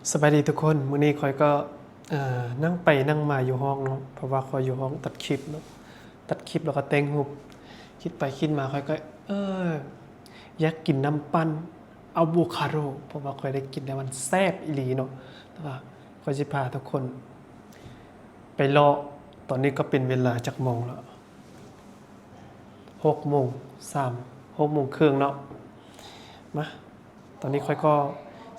ສະບາຍດີທຸກຄົນ, ມື້ນີ້ຂ້ອຍກໍ ເອີ ນັ່ງໄປນັ່ງມາຢູ່ຫ້ອງເນາະ, ເພາະວ່າຂ້ອຍຢູ່ຫ້ອງຕັດຄລິບເນາະ, ຕັດຄລິບແລ້ວກໍແຕ່ງຮູບ, ຄິດໄປຄິດມາຂ້ອຍກໍ ເອີ ຢາກກິນນ້ຳປັ່ນອາໂວຄາໂດ, ເພາະວ່າຂ້ອຍໄດ້ກິນແລ້ວມັນແຊບອີ່ຫຼີເນາະ. ແຕ່ວ່າຂ້ອຍຊິພາທຸກຄົນໄປເລາະ, ຕອນນີ້ກໍເປັນເວລາຈັກໂມງແລ້ວ? ຫົກໂມງສາມ ຫົກໂມງເຄິ່ງເນາະ. ມາ ຕອນນີ້ຂ້ອຍກໍ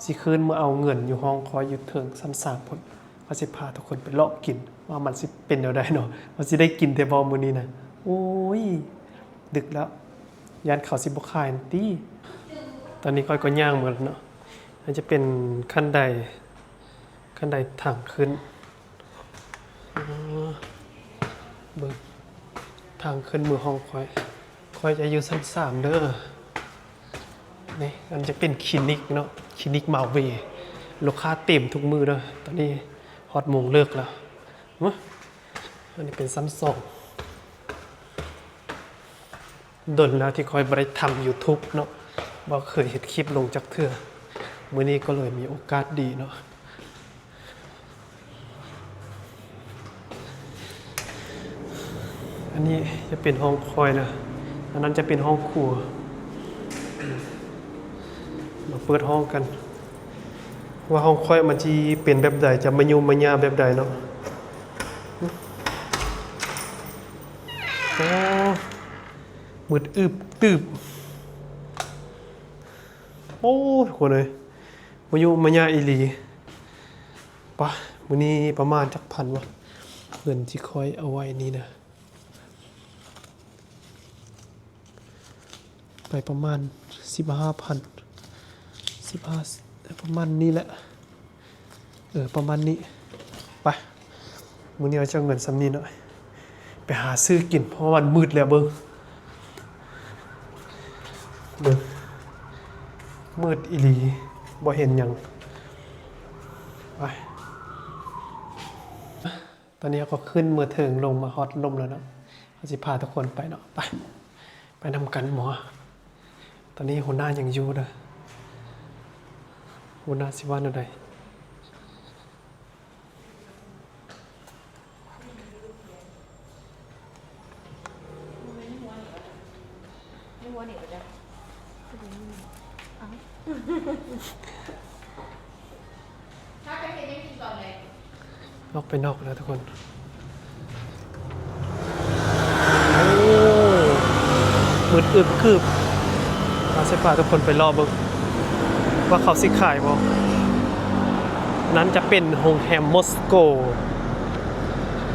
ຊິຂຶ້ນເມືອເອົາເງິນຢູ່ຫ້ອງຂ້ອຍຢູ່ເທິງຊັ້ນສາມພຸ້ນ, ຂ້ອຍຊິພາທຸກຄົນໄປເລາະກິນວ່າມັນຊິເປັນແນວໃດເນາະ, ວ່າຊິໄດ້ກິນແທ້ບໍ່ມື້ນີ້ນະ. ໂອ້ຍ ດຶກແລ້ວ, ຢ້ານເຂົາຊິບໍ່ຂາຍຫັ້ນຕິ. ຕອນນີ້ຂ້ອຍກໍຍ່າງເມືອແລ້ວເນາະ, ອັນຈະເປັນຂັ້ນໄດ ຂັ້ນໄດທາງຂຶ້ນ. ອໍ ເບິ່ງທາງຂຶ້ນເມືອຫ້ອງຂ້ອຍ, ຂ້ອຍຈະຢູ່ຊັ້ນສາມເດີ. ນີ້ ອັນຈະເປັນຄລີນິກເນາະ, ຄລີນິກມາເວ, ລູກຄ້າເຕັມທຸກມື້ເດີ. ຕອນນີ້ຮອດໂມງເລີກແລ້ວ. ມາ ອັນນີ້ເປັນຊັ້ນສອງ. ດົນແລ້ວທີ່ຂ້ອຍບໍ່ໄດ້ທຳຢູທູບເນາະ, ບໍ່ເຄີຍເຮັດຄລິບລົງຈັກເທື່ອ, ມື້ນີ້ກໍເລີຍມີໂອກາດດີເນາະ. ອັນນີ້ຈະເປັນຫ້ອງຂ້ອຍນະ, ອັນນັ້ນຈະເປັນຫ້ອງຄົວ. ມາເປີດຫ້ອງກັນ ວ່າຫ້ອງຂ້ອຍມັນຊິເປັນແບບໃດ, ຈະມາຍຸມາຍາແບບໃດເນາະ. ໂອ້ ມືດອຶບຕຶບ. ໂອ້ ທຸກຄົນເອີຍ ມາຍຸມາຍາອີ່ຫຼີ. ປະ ມື້ນີ້ປະມານຈັກພັນວະ? ເງິນທີ່ຂ້ອຍເອົາໄວ້ນີ້ນະ ໄປປະມານສິບຫ້າພັນ ສິບຫ້າ ປະມານນີ້ແຫຼະ. ເອີ ປະມານນີ້. ໄປ ມື້ນີ້ເອົາຈັກເງິນສ່ຳນີ້ເນາະ, ໄປຫາຊື້ກິນ ເພາະວ່າມັນມືດແລ້ວ. ເບິ່ງ ເບິ່ງ ມືດອີ່ຫຼີ ບໍ່ເຫັນຫຍັງ. ໄປ ຕອນນີ້ເຮົາກໍຂຶ້ນເມືອເທິງ ລົງມາຮອດລຸ່ມແລ້ວເນາະ, ເຮົາຊິພາທຸກຄົນໄປເນາະ. ໄປ ໄປນຳກັນໝໍ. ຕອນນີ້ຫົວໜ້າຍັງຢູ່ເດີ, ຫົວໜ້າຊິວ່າແນວໃດ? ອອກໄປນອກແລ້ວທຸກຄົນ. ໂອ້ ມືດອຶບຄືບ. ເອົາ ຊິພາທຸກຄົນໄປເລາະເບິ່ງວ່າເຂົາຊິຂາຍບໍ່. ອັນນັ້ນຈະເປັນໂຮງແຮມມອສໂກ,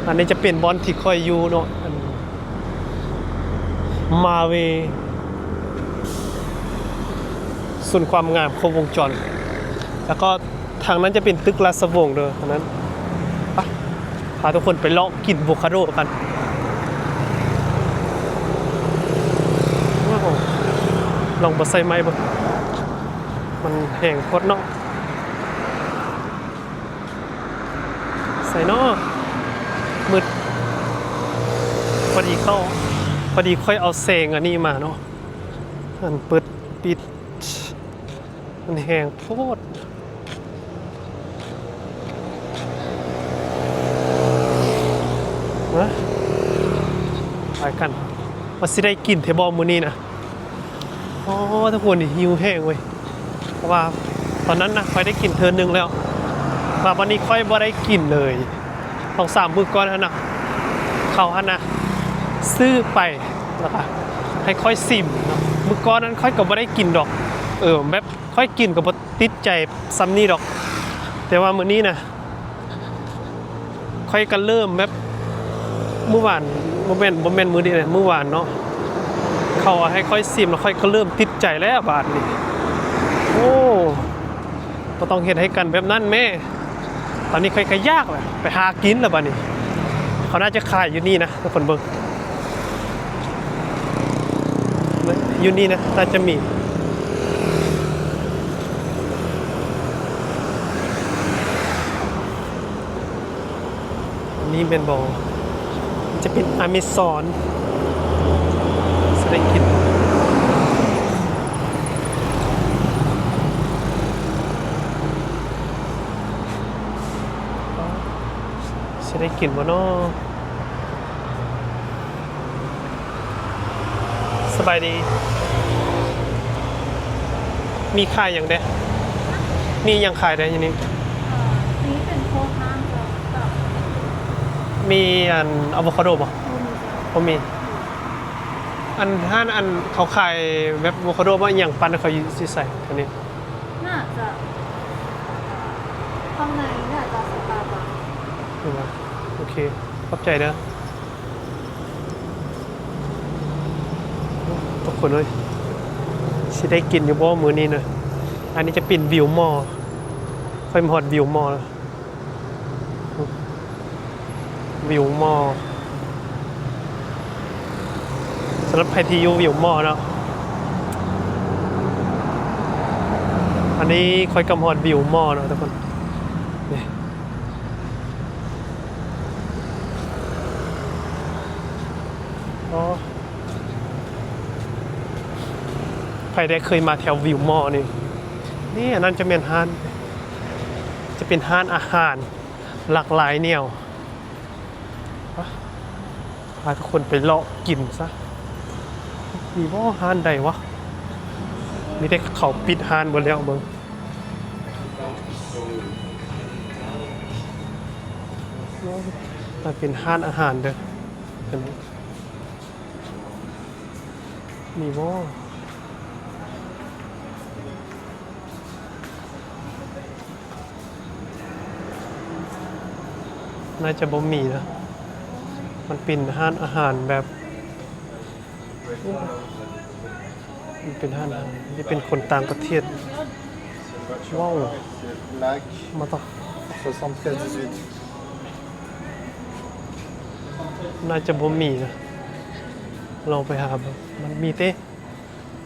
ອັນນີ້ຈະເປັນບ່ອນທີ່ຂ້ອຍຢູ່ເນາະ, ອັນ ມາເວ ສູນຄວາມງາມຄົບວົງຈອນ. ແລ້ວກໍທາງນັ້ນຈະເປັນຕຶກລາຊະວົງເດີ ທາງນັ້ນ. ໄປ ພາທຸກຄົນໄປເລາະກິນໂວຄາໂດກັນ. ໂອ້ໂຫ ລອງບໍ່ໃສ່ໄມ້ເບິ່ງ, ມັນແຮງໂພດເນາະ. ໃສເນາະ ມືດ. ພໍດີເຂົ້າ ພໍດີຂ້ອຍເອົາແສງອັນນີ້ມາເນາະ, ອັນເປີດປິດ ມັນແຮງໂພດ. ມາ ໄປກັນ ວ່າຊິໄດ້ກິນແທ້ບໍ່ມື້ນີ້ນະ. ອໍ ທຸກຄົນ ນີ້ຫິວແຮງເວີຍ, ເພາະວ່າຕອນນັ້ນນະ ຂ້ອຍໄດ້ກິນເທື່ອໜຶ່ງແລ້ວ, ມາບັດນີ້ຂ້ອຍບໍ່ໄດ້ກິນເລີຍ. ສອງສາມມື້ກ່ອນຫັ້ນນະ ເຂົາຫັ້ນນະຊື້ໄປ ແລ້ວກະໃຫ້ຂ້ອຍຊິມເນາະ. ມື້ກ່ອນນັ້ນຂ້ອຍກໍບໍ່ໄດ້ກິນດອກ, ເອີ ແບບຂ້ອຍກິນກໍບໍ່ຕິດໃຈສ່ຳນີ້ດອກ, ແຕ່ວ່າມື້ນີ້ນະ ຂ້ອຍກໍເລີ່ມແບບ ມື້ວານ ບໍ່ແມ່ນ ບໍ່ແມ່ນມື້ນີ້ເດ້ ມື້ວານເນາະ ເຂົາເອົາໃຫ້ຂ້ອຍຊິມ ແລ້ວຂ້ອຍກໍເລີ່ມຕິດໃຈແລ້ວບາດນີ້. ໂອ້ ບໍ່ຕ້ອງເຮັດໃຫ້ກັນແບບນັ້ນແມ້. ຕອນນີ້ຂ້ອຍກໍຢາກແຫຼະ ໄປຫາກິນແລ້ວບາດນີ້. ເຂົາໜ້າຈະຂາຍຢູ່ນີ້ນະ ທຸກຄົນເບິ່ງ. ຢູ່ນີ້ນະ ໜ້າຈະມີ. ອັນນີ້ແມ່ນບໍ່? ຈະເປັນອາເມຊອນ ສະໄດກິນ. ໄດ້ກິນບໍ່ນໍ? ສະບາຍດີ. ມີຂາຍຫຍັງເດ? ມີຫຍັງຂາຍເດຢູ່ນີ້? ເອີ ນີ້ເປັນພວກຮ້ານເຈົ້າ. ມີອັນອາໂວຄາໂດບໍ່? ບໍ່ມີເຈົ້າ. ບໍ່ມີ. ອັນຮ້ານອັນເຂົາຂາຍແບບອາໂວຄາໂດບໍ່? ອີ່ຫຍັງປັ່ນເຂົາຢູ່ໃສອັນນີ້? ໜ້າຈະ ເອີ ຂ້າງໃນໜ້າຈະສະຕາບາກ. ໂອເຄ ຂອບໃຈເດີ. ທຸກຄົນເອີຍ ຊິໄດ້ກິນຢູ່ບໍ່ມື້ນີ້ນະ? ອັນນີ້ຈະເປັນວິວມໍ ຂ້ອຍມາຮອດວິວມໍແລ້ວ. ວິວມໍ ສຳລັບໃຜທີ່ຢູ່ວິວມໍເນາະ. ອັນນີ້ຂ້ອຍກຳຮອດວິວມໍເນາະທຸກຄົນ. ນີ້ ອໍ ໃຜໄດ້ເຄີຍມາແຖວວິວມໍນີ້? ນີ້ ອັນນັ້ນຈະແມ່ນຮ້ານ ຈະເປັນຮ້ານອາຫານຫຼາກຫຼາຍແນວ. ພາ ພາທຸກຄົນໄປເລາະກິນຊະ. ມີບໍ່ຮ້ານໃດວະ? ມີແຕ່ເຂົາປິດຮ້ານເບິດແລ້ວເບິ່ງ. ມັນເປັນຮ້ານອາຫານເດີ ອັນນີ້ ມີບໍ່? ໜ້າຈະບໍ່ມີນະ. ມັນເປັນຮ້ານອາຫານແບບ ມັນເປັນຮ້ານອາຫານທີ່ເປັນຄົນຕ່າງປະເທດ. ວ້າວ ມາຕໍ່ ໜ້າຈະບໍ່ມີນະ. ລອງໄປຫາເບິ່ງ. ມັນມີແຕ່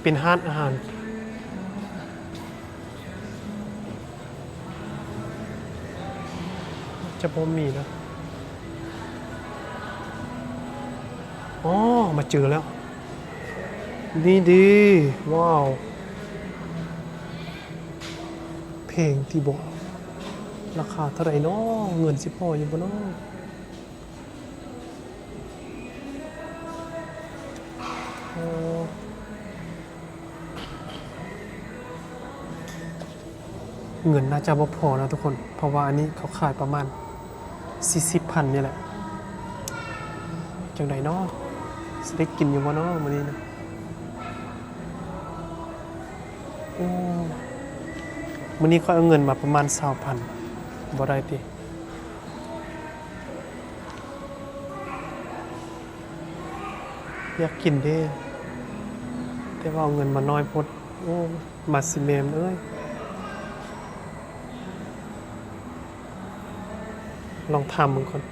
ເປັນຮ້ານອາຫານ. ຈະບໍ່ມີນະ. ອໍ ມາເຈີແລ້ວ. ນີ້ເດ. ວ້າວ ແພງຕິບໍ? ລາຄາເທົ່າໃດນໍ? ເງິນຊິພໍຢູ່ບໍ່ນໍ? ໂອ້ ເງິນໜ້າຈະບໍ່ພໍນະທຸກຄົນ ເພາະວ່າອັນນີ້ເຂົາຂາຍປະມານສີ່ສິບພັນນີ້ແຫຼະ. ຈັ່ງໃດນໍ? ຊິໄດ້ກິນຢູ່ບໍ່ນໍມື້ນີ້ນະ? ໂອ້ ມື້ນີ້ຂ້ອຍເອົາເງິນມາປະມານຊາວພັນ ບໍ່ໄດ້ຕິ? ຢາກກິນເດ້ ແຕ່ວ່າເອົາເງິນມາໜ້ອຍໂພດ. ໂອ້ ມາຊິແມ່ນເອີຍ. ລອງຖາມເບິ່ງກ່ອນ.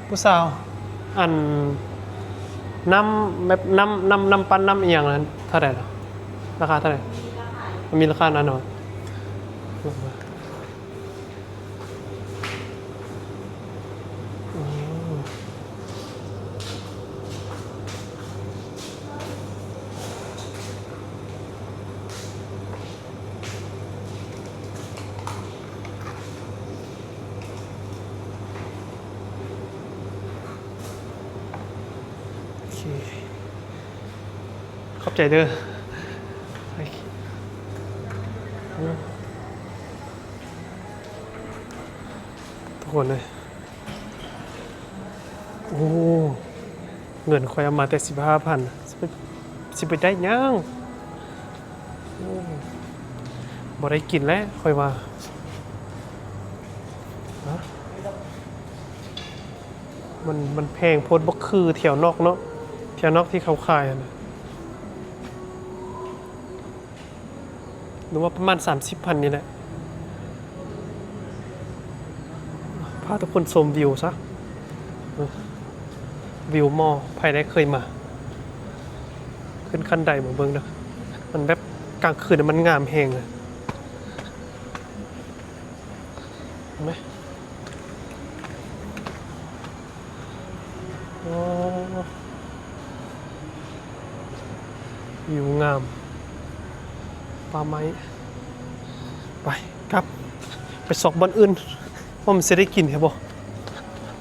ຜູ້ສາວ ອັນ ນ້ຳແບບ ນ້ຳ ນ້ຳ ນ້ຳປັ່ນ ນ້ຳອີ່ຫຍັງນັ້ນເທົ່າໃດລະ? ລາຄາເທົ່າໃດ? ມັນມີລາຄານັ້ນເນາະ. ອືມ ໂອເຄ ຂອບໃຈເດີ. ໂອເຄ ໂອ້ ທຸກຄົນເອີຍ. ໂອ້ ເງິນຂ້ອຍເອົາມາແຕ່ສິບຫ້າພັນ ຊິໄປ ຊິໄປໄດ້ຫຍັງ? ໂອ້ ບໍ່ໄດ້ກິນແລ້ວຂ້ອຍວ່າ. ຮະ ມັນ ມັນແພງໂພດ ບໍ່ຄືແຖວນອກເນາະ ແຖວນອກທີ່ເຂົາຂາຍຫັ້ນນະ. ຫຼືວ່າປະມານສາມສິບພັນນີ້ແຫຼະ. ພາທຸກຄົນຊົມວິວຊະ ວິວມໍ ໃຜໄດ້ເຄີຍມາ ຂຶ້ນຂັ້ນໄດມາເບິ່ງເດີ. ມັນແບບກາງຄືນມັນງາມແຮງເລີຍ. ເຫັນໄໝ? ໂອ້ ວິວງາມ. ປ່າໄມ້ ໄປ ກັບ ໄປຊອກບ່ອນອື່ນ ວ່າມັນຊິໄດ້ກິນແທ້ບໍ່?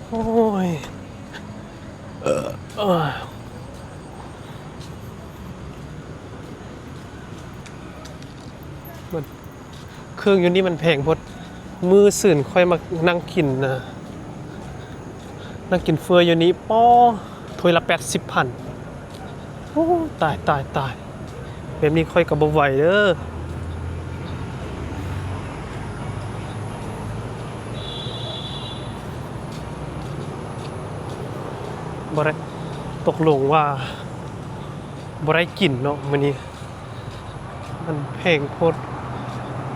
ໂອ້ຍ ເອີ ເອີ ເບິ່ງ ເຄື່ອງຢູ່ນີ້ມັນແພງໂພດ. ມື້ຊືນຂ້ອຍມັກນັ່ງກິນນະ ນັ່ງກິນເຝີຢູ່ນີ້ ປໍ້ ຖ້ວຍລະແປດສິບພັນ. ໂອ້ ຕາຍ ຕາຍ ຕາຍ ແບບນີ້ຂ້ອຍກໍບໍ່ໄຫວເດີ້. ບໍ່ໄດ້ ຕົກລົງວ່າບໍ່ໄດ້ກິນເນາະມື້ນີ້. ມັນແພງໂພດ.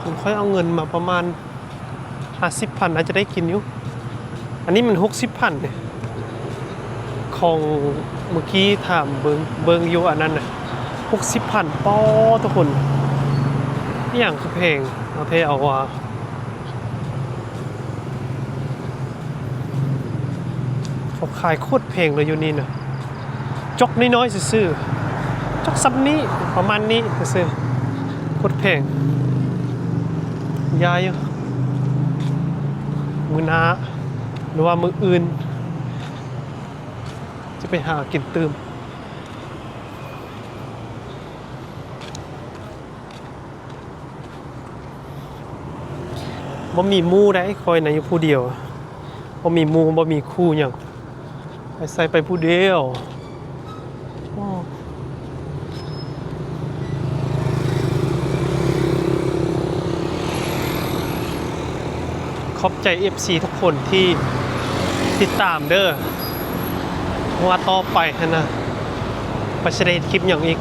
ຄັນຂ້ອຍເອົາເງິນມາປະມານຫ້າສິບພັນ ອາດຈະໄດ້ກິນຢູ່. ອັນນີ້ມັນຫົກສິບພັນເດ້ ຂອງມື້ກີ້ຖາມເບິ່ງ ເບິ່ງຢູ່ອັນນັ້ນນະ ຫົກສິບພັນ. ປໍ້ ທຸກຄົນ ອີ່ຫຍັງຄືແພງເອົາແທ້ເອົາວ່າ. ເຂົາຂາຍໂຄດແພງເລີຍຢູ່ນີ້ນະ ຈອກນ້ອຍໆຊື່ໆ ຈອກສ່ຳນີ້ ປະມານນີ້ຊື່ໆ ໂຄດແພງ. ຢ່າຢູ່ ມື້ໜ້າ ຫຼືວ່າມື້ອື່ນ ຈະໄປຫາກິນຕື່ມ. ບໍ່ມີໝູ່ໃດ ຂ້ອຍນະຢູ່ຜູ້ດຽວ ບໍ່ມີໝູ່ ບໍ່ມີຄູ່ຫຍັງ ໄປໃສໄປຜູ້ດຽວ. ໂອ້ ຂອບໃຈເອັຟຊີທຸກຄົນທີ່ຕິດຕາມເດີ້. ວ່າຕໍ່ໄປຫັ້ນນະ ວ່າຊິໄດ້ເຮັດຄລິບຫຍັງອີກ.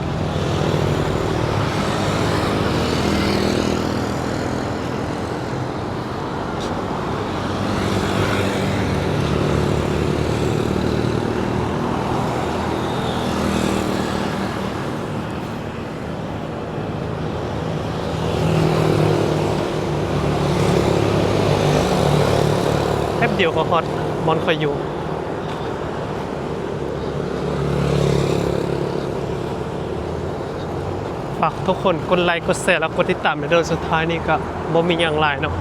ແປັບດຽວກໍຮອດບ່ອນຂ້ອຍຢູ່. ຝາກທຸກຄົນກົດໄລກົດແຊ ແລະ ກົດຕິດຕາມໃຫ້ເດີ້. ສຸດທ້າຍນີ້ກໍບໍ່ມີຫຍັງຫຼາຍເນາະ.